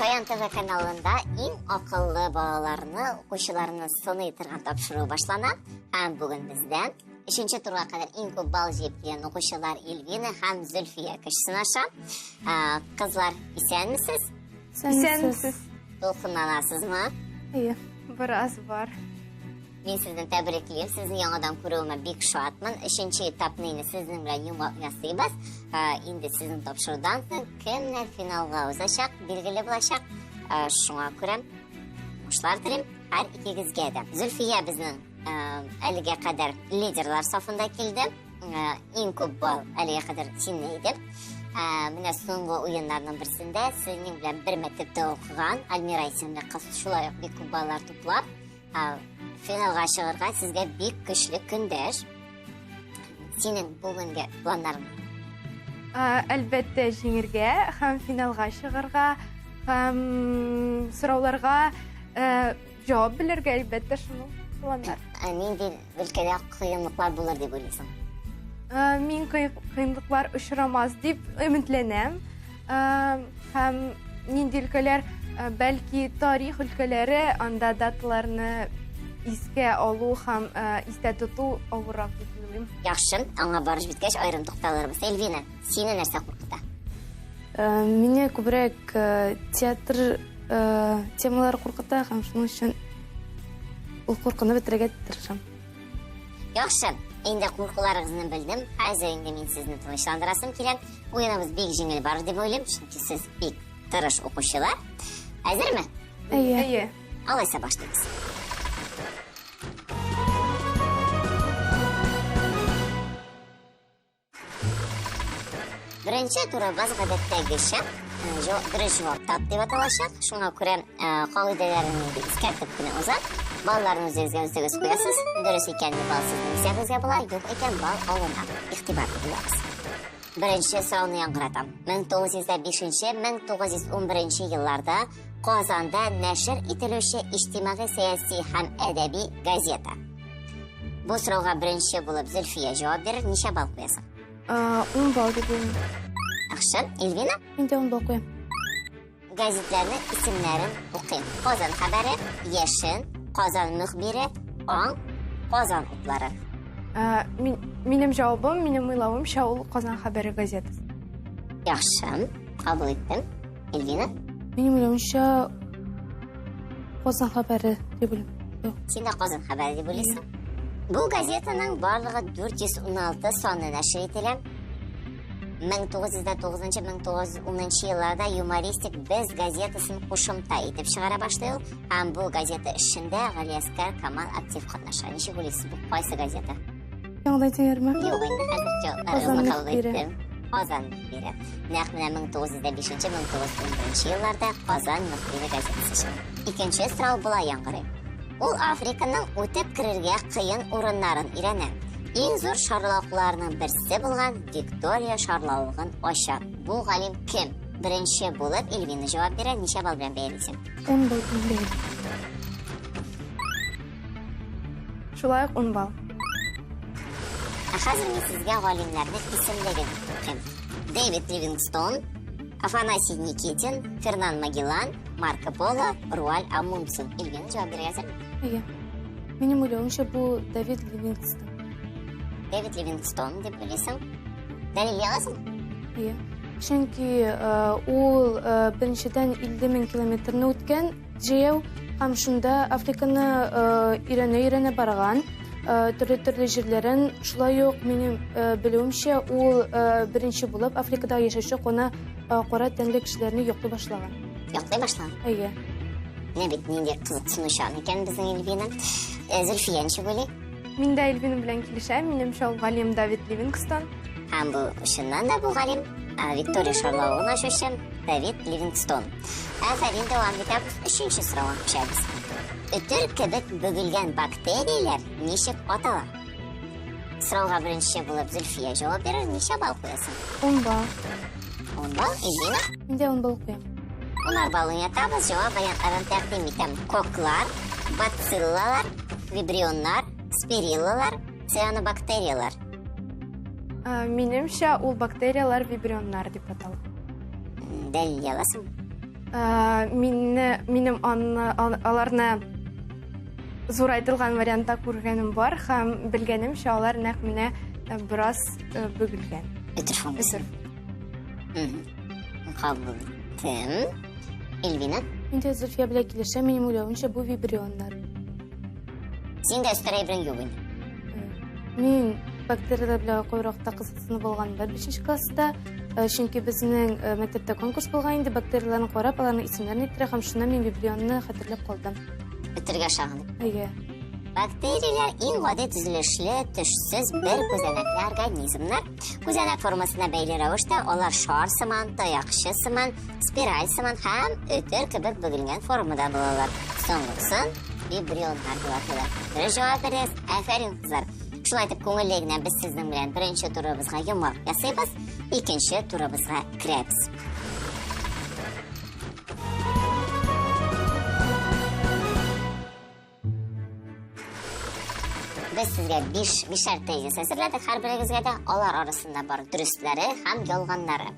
Шаян ТВ каналында иң акыллы балаларны, укучыларны сыный торган тапшыру башлана. Һәм бүген бездә өченче турга кадәр иң күп балл җыеп килгән укучылар Эльвина һәм Зөлфия көч сынаша. Кызлар, исәнмесез? Исәнмесез. Дулкынланасызмы? Әйе, бераз бар. Мин сезне тәбриклим, сезне яңадан күрүемә бик шатмын. Өченче этапны инде сезнең белән йомгак ясыйбыз. Инде сезнең тапшырудан соң кемнәр финалга узачак, билгеле булачак. Шуңа күрә уңышлар телим һәр икегезгә дә. Зөлфия безнең әлегә кадәр лидерлар сафында килде. Иң күп балл әлегә кадәр синне иде. Менә соңгы уеннарның берсендә сезнең белән бер мәктәптә укыган Альмира исемле кыз шулай ук бик күп баллар туплап, финалга чыгарга сезгә бик көчле көндәш. Синең бүгенге планнарың? Әлбәттә, җиңергә һәм финалга чыгарга һәм сорауларга җавап белергә, әлбәттә, шуның планнар. Нинди өлкәдә кыенлыклар булыр дип уйлыйсың? Мин кыенлыклар очрамас дип өметләнәм. Һәм нинди өлкәләр, бәлки тарих өлкәләре, анда даталарны искә алу һәм истә тоту авыррак дип уйлыйм. Яхшы, аңа барып җиткәч аерым тукталырбыз. Эльвина, сине нәрсә куркыта? Мине күбрәк театр темалары куркыта һәм шуның өчен ул куркуны бетерергә тырышам. Яхшы, инде куркуларыгызны белдем. Хәзер инде мин сезне тынычландырасым килә. Уеныбыз бик җиңел барыр дип уйлыйм, чөнки сез бик тырыш укучылар. Әзерме? Әйе. Әйе. Алайса башлыйбыз. Беренче турыбыз гадәттәгечә дөрес җавап тап дип аталачак. Шуңа күрә кагыйдәләрен инде искәртеп кенә узам. Балларны үзегезгә үзегез куясыз. Дөрес икән балл сезнең исәбегезгә була, юк икән балл алына. Игътибар булабыз. Беренче сорауны яңгыратам. 1905-1911 елларда Казанда нәшер ителүче иҗтимагый-сәяси һәм әдәби газета. Бу сорауга беренче булып Зөлфия җавап бирер. Ничә балл куясың? 10 балл дип уйлыйм. Яхшы. Эльвина? Мин дә 10 балл куям. Газетләрнең исемнәрен укыйм. Казан хәбәре, Яшен, Казан мөхбире, Аң, Казан утлары. Минем җавабым, минем уйлавымча, ул Казан хәбәре газетасы. Яхшы, кабул иттем. Эльвина? Минем уйлавымча, Казан хәбәре дип уйлыйм. Син дә Казан хәбәре дип уйлыйсың? Бу газетаның барлыгы 416 саны нәшер ителә. 1909-1910 елларда юмористик Без газетасын кушымта итеп чыгара башлый ул. Һәм бу газета эшендә Галиәскәр Камал актив катнаша. Ничек уйлыйсыз, бу кайсы газета? Яңадан әйтәләрме? Юк инде, хәзер җавапларыгызны кабул иттем. Казан мөхбире. Нәкъ менә 1905-1911 елларда Казан мөхбире газетасы чыга. Икенче сорау болай яңгырый. Ул Африканың үтеп керергә кыен урыннарын өйрәнә. Иң зур шарлавыкларның берсе булган Виктория шарлавыгын ача. Бу галим кем? Беренче булып Эльвина җавап бирә. Ничә балл белән бәялисең? 10 балл белән бәялим. Шулай ук 10 балл. Ә хәзер мин сезгә галимнәрнең исемлеген укыйм. Дэвид Ливингстон, Афанасий Никитин, Фернан Магеллан, Марко Поло, Руаль Амундсен. Эльвина, җавап бирергә әзерме? Әйе. Минем уйлавымча, бу Давид Ливингстон. Дэвид Ливингстон дип уйлыйсың. Дәлилли аласың? Әйе. Чөнки ул беренчедән 50 мең километрны үткән җәяү һәм шунда Африканы өйрәнә-өйрәнә барган. Төрле-төрле җирләрен, шулай ук минем белүемчә, ул беренче булып Африкада яшәүче куна кара тәнле кешеләрне яклый башлаган. Яклый башлаган? Әйе. Менә бит нинди кызыксынучан икән безнең Эльвина. Зөлфия ничек уйлый? Мин дә Эльвина белән килешәм. Минемчә, ул галим Давид Ливингстон. Һәм бу чыннан да бу галим Виктория шарлавыгын ачучы Давид Ливингстон. Афәрин, дәвам итәбез. Өченче сорауга күчәбез. Өтер кебек бөгелгән бактерияләр ничек атала? Сорауга беренче булып Зөлфия җавап бирер. Ничә балл куясың? 10 балл. 10 балл. Эльвина? Мин дә 10 балл куям. Унар балл уйнатабыз. Җавап вариантларын тәкъдим итәм. Коклар, бациллалар, вибрионнар, спириллалар, цианобактерияләр. Минемчә, ул бактерияләр вибрионнар дип атала. Дәлилли аласың? Мине, минем аны, аларны зурайтылган вариантта күргәнем бар һәм белгәнемчә, алар нәкъ менә бераз бөгелгән. Өтер формасы. Кабул иттем. Эльвина? Мин дә Зөлфия белән килешәм, минем уйлавымча, бу вибрионнар. Син дә өстәр әйберең юк инде. Мин бактерияләр белән кайвакытта кызыксынып алган бар 5 класста. Чөнки безнең мәктәптә конкурс булган инде, бактерияләрне карап, аларның исемнәрен әйттерә һәм шуннан мин вибрионны хәтерләп калдым. Өтергә ошаган. Әйе. Бактерияләр иң гади төзелешле, төшсез бер күзәнәкле организмнар. Күзәнәк формасына бәйле рәвештә алар шар сыман, таякчы сыман, спираль сыман һәм өтер кебек бөгелгән формада булалар. Соңгысын вибрионнар дип атыйлар. Дөрес җавап бирдегез. Афәрин, кызлар. Шулай итеп, күңелле генә без сезнең белән беренче турыбызга йомгак ясыйбыз, икенче турыбызга керәбез. Без сезгә бишәр тезис әзерләдек һәрберегезгә дә. Алар арасында бар дөресләре һәм ялганнары.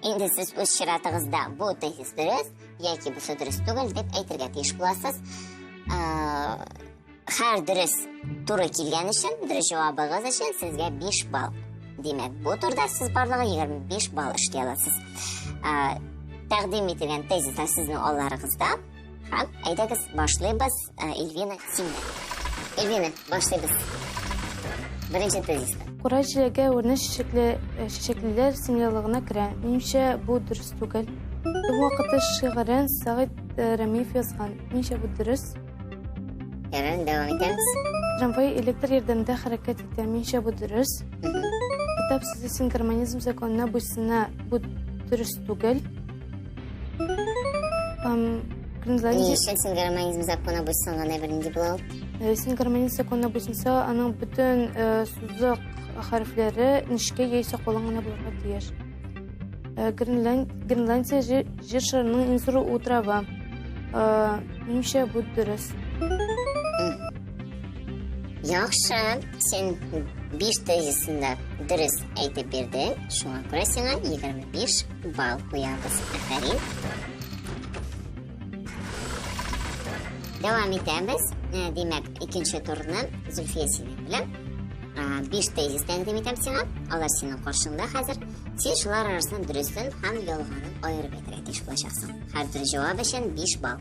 Инде сез үз чиратыгызда бу тезис дөрес яки бусы дөрес түгел дип әйтергә тиеш буласыз. Һәр дөрес туры килгән өчен, дөрес җавабыгыз өчен сезгә 5 балл. Димәк, бу турда сез барлыгы 25 балл эшли аласыз. Тәкъдим ителгән тезислар сезнең алларыгызда. Һәм әйдәгез башлыйбыз, Эльвина, синнән. Эльвина, башлыйбыз. Беренче тезистан. Кура җиләге үрне чәчәклеләр семьялыгына керә. Минемчә, бу дөрес түгел. Бу вакытта шигырен Сәгыйть Рәмиев язган. Минемчә, бу дөрес. Ярар, дәвам итәбез. Трамвай электр ярдәмендә хәрәкәт итә. Минемчә, бу дөрес. Китап сүзе сингармонизм законына буйсына. Бу дөрес түгел. Ни өчен сингармонизм законына буйсынган әйбер нинди була ул? Сингармонизм законына буйсынса, аның бөтен сузык хәрефләре нечкә яисә калын гына булырга тиеш. Гренландия җир шарының иң зур утравы. Минемчә, бу дөрес. Яхшы, син 5 тезисында дөрес әйтеп бирдең. Шуңа күрә сиңа 25 балл куябыз. Афәрин. Дәвам итәбез. Димәк, икенче турны Зөлфия синең белән. 5 тезис тәкъдим итәм сиңа. Алар синең каршыңда хәзер. Син шулар арасыннан дөресен һәм ялганын аерып әйтергә тиеш булачаксың. Һәр дөрес җавап өчен 5 балл.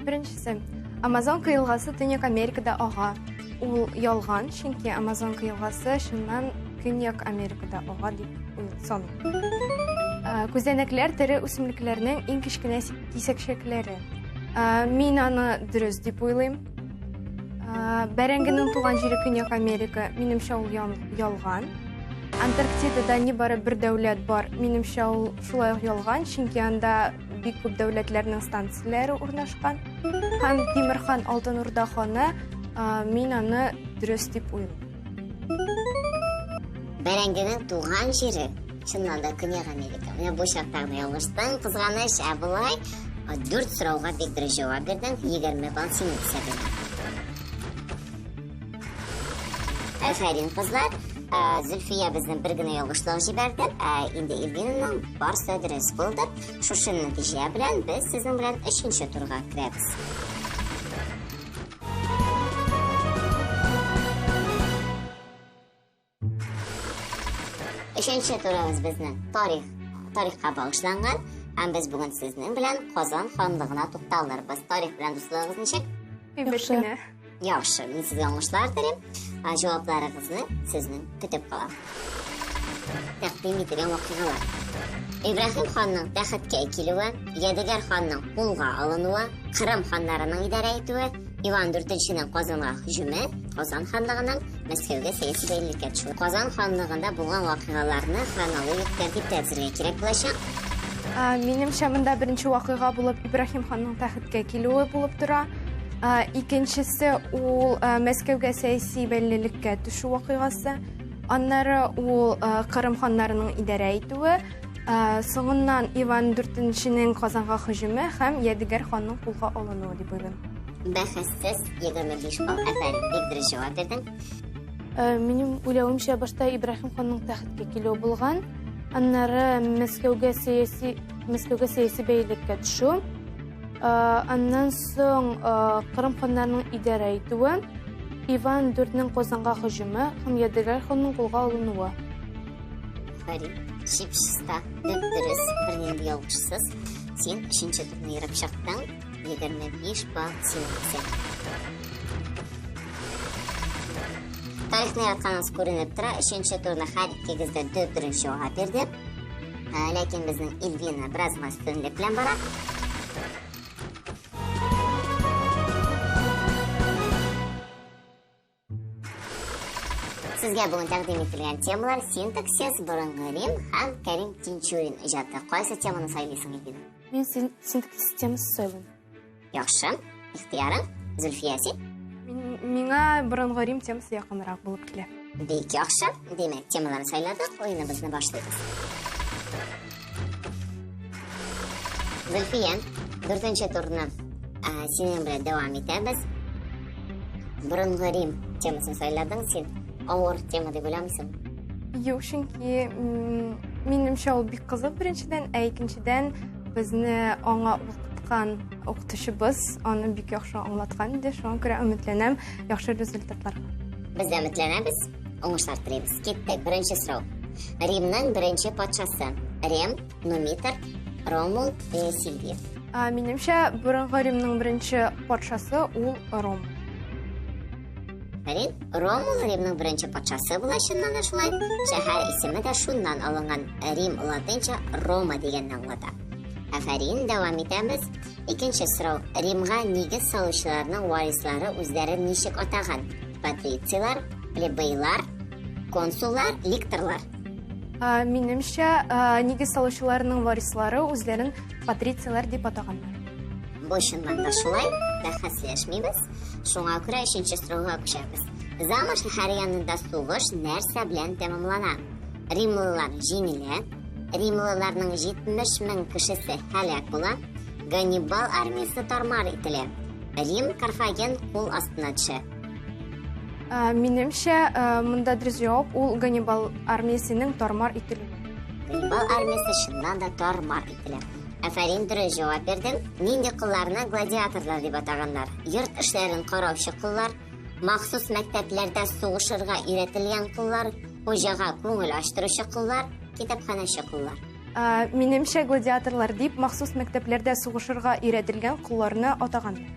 Беренчесе. Амазонка елгасы Төньяк Америкада ага. Ул ялган, чөнки Амазонка елгасы чыннан Көньяк Америкада ага дип саныйм. Күзәнәкләр тере үсемлекләрнең иң кечкенә кисәкчәкләре. Мин аны дөрес дип уйлыйм. Бәрәңгенең туган җире Көньяк Америка, минемчә ул ялган. Антарктидада нибары бер дәүләт бар, минемчә ул шулай ук ялган, чөнки анда бик күп дәүләтләрнең станцияләре урнашкан. Һәм Тимерхан Алтын Урда ханы, мин аны дөрес дип уйлыйм. Бәрәңгенең туган җире чыннан да Көньяк Америка. Менә бу чакта гына ялгыштың, кызганыч, ә болай 4 сорауга бик дөрес җавап бирдең, 20 балл синең исәбеңә. Афәрин, кызлар. Зөлфия безнең бер генә ялгышлык җибәрде. Инде Эльвинаның барысы да дөрес булды. Шушы нәтиҗә белән без сезнең белән өченче турга керәбез. Өченче турыбыз безнең тарихка багышланган. Һәм без бүген сезнең белән Казан ханлыгына тукталырбыз. Тарих белән дуслыгыгыз ничек? Әйбәт кенә. Яхшы, мин сезгә уңышлар телим. Җавапларыгызны сезнең көтеп калам. Тәкъдим ителгән вакыйгалар. Ибраһим ханның тәхеткә килүе, Ядегәр ханның кулга алынуы, Кырым ханнарының идарә итүе, Иван Дүртенченең Казанга һөҗүме, Казан ханлыгының Мәскәүгә сәяси бәйлелеккә төшүе. Казан ханлыгында булган вакыйгаларны хронологик тәртиптә әзерләргә кирәк булачак. Минемчә, монда беренче вакыйга булып Ибраһим ханның тәхеткә килүе булып тора. Икенчесе ул Мәскәүгә сәяси бәйлелеккә төшү вакыйгасы. Аннары ул Кырым ханнарының идарә итүе. Соңыннан Иван Дүртенченең Казанга һөҗүме һәм Ядегәр ханның кулга алынуы дип уйлыйм. Бәхәссез 25 балл. Афәрин, бик дөрес җавап бирдең. Минем уйлавымча, башта Ибраһим ханның тәхеткә килүе булган. Аннары Мәскәүгә сәяси Мәскәүгә сәяси бәйлеккә төшү. Аннан соң Кырым ханнарының идарә итүе, Иван IV-нең Казанга һөҗүме һәм Ядегәр ханның кулга алынуы. Афәрин. Чип-чиста, дөп-дөрес, бернинди ялгышсыз. Син өченче турны ерып чыктың. 25 балл синең исә. Тарихны яратканыгыз күренеп тора. Өченче турны һәр икегез дә дөп-дөрес җавап бирде. Ләкин безнең Эльвина бераз гына өстенлек белән бара. Сезгә бүген тәкъдим ителгән темалар синтаксис, борынгы Рим һәм Кәрим Тинчурин иҗаты. Кайсы теманы сайлыйсың, Эльвина? Мин синтаксис темасын сайлыйм. Яхшы, ихтыярың. Зөлфия, син? Миңа борынгы Рим темасы якынрак булып килә. Бик яхшы. Димәк, темаларны сайладык, уеныбызны башлыйбыз. Зөлфия, дүртенче турны синең белән дәвам итәбез. Борынгы Рим темасын сайладың син. Авыр тема дип уйламыйсың? Юк, чөнки минемчә ул бик кызык беренчедән, ә икенчедән безне аңа укыткан укытучыбыз аны бик яхшы аңлаткан иде, шуңа күрә өметләнәм яхшы результатларга. Без дә өметләнәбез, уңышлар телибез. Киттек, беренче сорау. Римның беренче патшасы. Рем, Нумитор, Ромул, Сильвия. Минемчә, борынгы Римның беренче патшасы ул Ром. Рим, Ромул Римның беренче патшасы була чыннан да шулай. Шәһәр исеме дә шуннан алынган. Рим латинча Рома дигәнне аңлата. Афәрин, дәвам итәбез. Икенче сорау. Римга нигез салучыларның варислары үзләрен ничек атаган? Патрицийлар, плебейлар, консуллар, ликторлар. Минемчә, нигез салучыларның варислары үзләрен патрицийлар дип атаганнар. Бу чыннан да шулай, бәхәсләшмибез. Шуңа күрә өченче сорауга күчәбез. Зама шәһәре янында сугыш нәрсә белән тәмамлана? Римлылар җиңелә, римлыларның 70 мең кешесе һәлак була, Ганнибал армиясе тармар ителә. Рим Карфаген кул астына төшә. Минемчә, монда дөрес җавап ул Ганнибал армиясенең тармар ителүе. Ганнибал армиясе чыннан да тармар ителә. Афәрин, дөрес җавап бирдең. Нинди колларны гладиаторлар дип атаганнар? Йорт эшләрен караучы коллар, махсус мәктәпләрдә сугышырга өйрәтелгән коллар, хуҗага күңел ачтыручы коллар, китапханәче коллар. Минемчә, гладиаторлар дип махсус мәктәпләрдә сугышырга өйрәтелгән колларны атаганнар.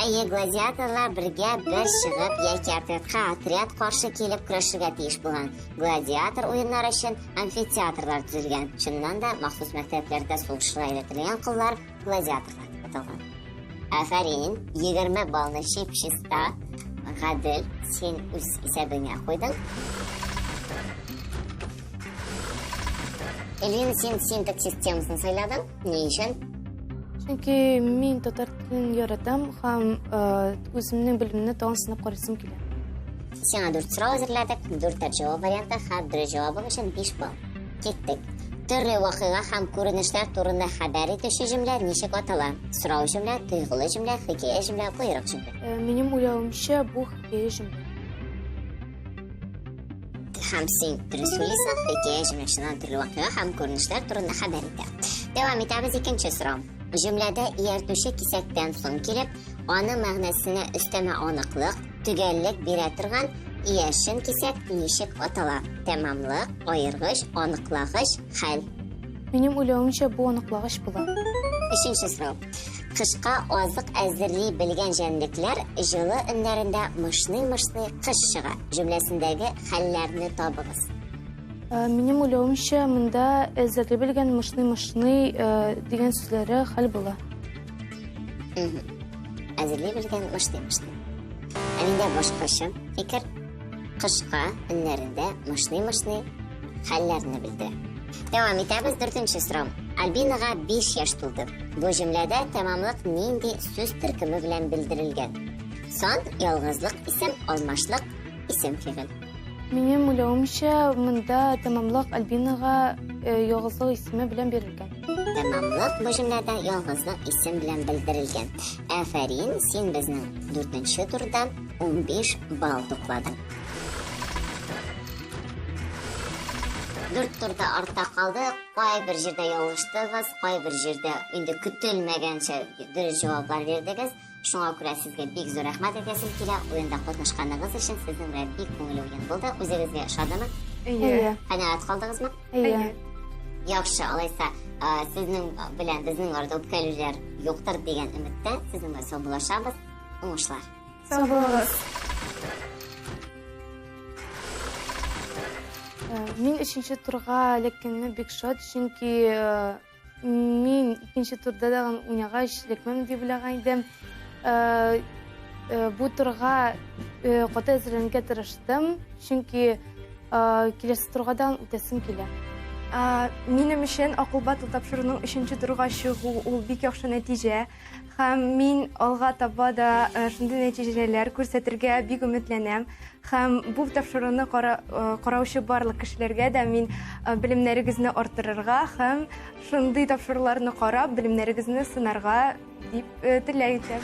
Әйе, гладиаторлар бергә бер чыгып яки отрядка отряд каршы килеп көрәшергә тиеш булган. Гладиатор уеннары өчен амфитеатрлар төзелгән. Чыннан да, махсус мәктәпләрдә сугышырга өйрәтелгән коллар гладиаторлар дип аталган. Афәрин, 20 баллны чип-чиста, гадел, син үз исәбеңә куйдың. Эльвина, син синтаксис темасын сайладың. Ни өчен? Чөнки мин татар телен яратам һәм үземнең белемне тагын сынап карыйсым килә. Сиңа дүрт сорау әзерләдек. Дүрт җавап варианты, һәр дөрес җавабың өчен 5 балл. Киттек. Төрле вакыйга һәм күренешләр турында хәбәр итүче җөмлә ничек атала? Сорау җөмлә, тойгылы җөмлә, хикәя җөмлә, боерык җөмлә. Минем уйлавымча, бу хикәя җөмлә. Һәм син дөрес уйлыйсың, хикәя җөмлә чыннан төрле вакыйга һәм күренешләр турында хәбәр итә. Дәвам итәбез икенче сорау. Җөмләдә ияртүче кисәктән соң килеп, аның мәгънәсенә өстәмә аныклык, төгәллек бирә торган иярчен кисәк ничек атала? Тәмамлык, аергыч, аныклагыч, хәл. Минем уйлавымча, бу аныклагыч була. Өченче сорау. Кышка азык әзерли белгән җәнлекләр җылы өннәрендә мышный-мышный кыш чыга. Җөмләсендәге хәлләрне табыгыз. Минем уйлавымча, монда әзерли белгән мышный-мышный дигән сүзләре хәл була. Әзерли белгән мышный-мышный. Ә миндә башкача фикер. Кышка өннәрендә мышный-мышный хәлләрне белдерә. Дәвам итәбез дүртенче сорау. Альбинага 5 яшь тулды. Бу җөмләдә тәмамлык нинди сүз төркеме белән белдерелгән? Сан, ялгызлык, исем, алмашлык, исем фигыль. Минем уйлавымча, монда тәмамлык Альбинага ялгызлык исеме белән бирелгән. Тәмамлык бу җөмләдә ялгызлык исем белән белдерелгән. Афәрин, син безнең дүртенче турда 15 балл тупладың. Дүрт турда артта калды. Кайбер җирдә ялгыштыгыз, кайбер җирдә инде көтелмәгәнчә дөрес җаваплар бирдегез. Шуңа күрә сезгә бик зур рәхмәт әйтәсем килә. Уенда катнашканыгыз өчен сезнең белән бик күңелле уен булды. Үзегезгә ошадымы? Әйе. Канәгать калдыгызмы? Әйе. Яхшы, алайса, сезнең белән безнең арада үпкәлүләр юктыр дигән өметтә сезнең белән саубуллашабыз. Уңышлар. Сау булыгыз. Мин өченче турга эләккәнемә бик шат, чөнки мин икенче турда да уйнагач эләкмәм дип уйлаган идем. Бу турга каты әзерләнергә тырыштым, чөнки киләсе турга да үтәсем килә. Минем өчен Акыл батл тапшыруның өченче турга чыгу ул бик яхшы нәтиҗә. Һәм мин алга таба да шундый нәтиҗәләр күрсәтергә бик өметләнәм. Һәм бу тапшыруны караучы барлык кешеләргә дә мин белемнәрегезне арттырырга һәм шундый тапшыруларны карап, белемнәрегезне сынарга дип теләк итәм.